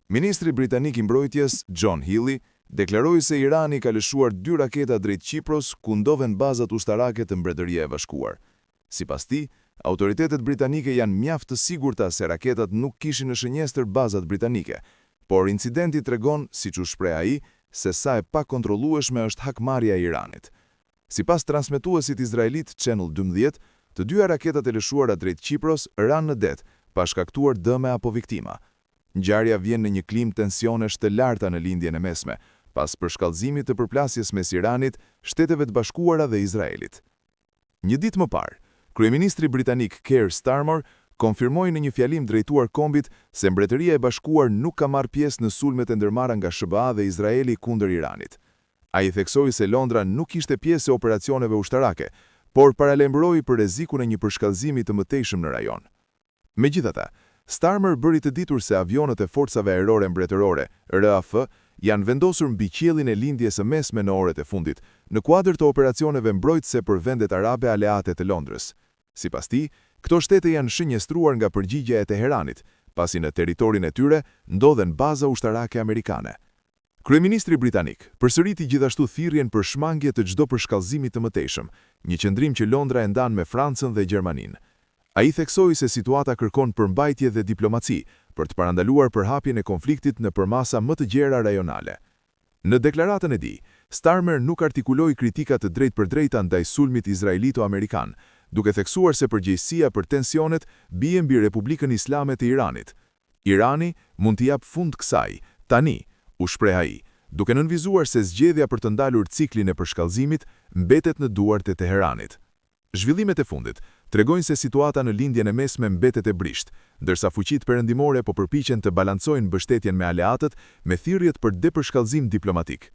Ministri britanik i Mbrojtjes, John Healey, deklaroi se Irani ka lëshuar dy raketa drejt Qipros, ku ndodhen bazat ushtarake të Mbretërisë e Bashkuar. Sipas tij, autoritetet britanike janë mjaft të sigurta se raketat nuk kishin në shënjestër bazat britanike, por incidenti tregon, siç u shpreh ai, se sa e pakontrollueshme është hakmarrja e Iranit. Sipas transmetuesit izraelit Channel 12, të dyja raketat e lëshuara drejt Qipros ranë në det, pa shkaktuar dëme apo viktima. Ngjarja vjen në një klimë tensionesh të larta në Lindjen e Mesme, pas përshkallëzimit të përplasjes mes Iranit, Shteteve të Bashkuara dhe Izraelit. Një ditë më parë, kryeministri britanik Keir Starmer konfirmoi në një fjalim drejtuar kombit se Mbretëria e Bashkuar nuk ka marrë pjesë në sulmet e ndërmarra nga SHBA dhe Izraeli kundër Iranit. Ai theksoi se Londra nuk ishte pjesë e operacioneve ushtarake, por paralajmëroi për rrezikun e një përshkallëzimi të mëtejshëm në rajon. Megjithatë, Starmer bëri të ditur se avionët e Forcave Ajrore Mbretërore, RAF, janë vendosur mbi qiellin e Lindjes së Mesme në orët e fundit, në kuadër të operacioneve mbrojtëse për vendet arabe aleate të Londrës. Sipas tij, këto shtete janë shënjestruar nga përgjigja e Teheranit, pasi në territorin e tyre ndodhen baza ushtarake amerikane. Kryeministri britanik përsëriti gjithashtu thirrjen për shmangie të çdo përshkallëzimi të mëtejshëm, një qëndrim që Londra e ndan me Francën dhe Gjermaninë. Ai theksoi se situata kërkon përmbajtje dhe diplomaci për të parandaluar përhapjen e konfliktit në përmasa më të gjera rajonale. Në deklaratën e tij, Starmer nuk artikuloi kritika të drejtpërdrejta ndaj sulmit izraelito-amerikan, duke theksuar se përgjegjësia për tensionet bie mbi Republikën Islame të Iranit. Irani mund t'i japë fund kësaj, tani, u shpreh ai, duke nënvizuar se zgjedhja për të ndalur ciklin e përshkallëzimit mbetet në duart e Teheranit. Zhvillimet e fundit tregojnë se situata në Lindjen e Mesme mbetet e brishtë, ndërsa fuqitë perëndimore po përpiqen të balancojnë mbështetjen me aleatët me thirrjet për depërshkallëzim diplomatik.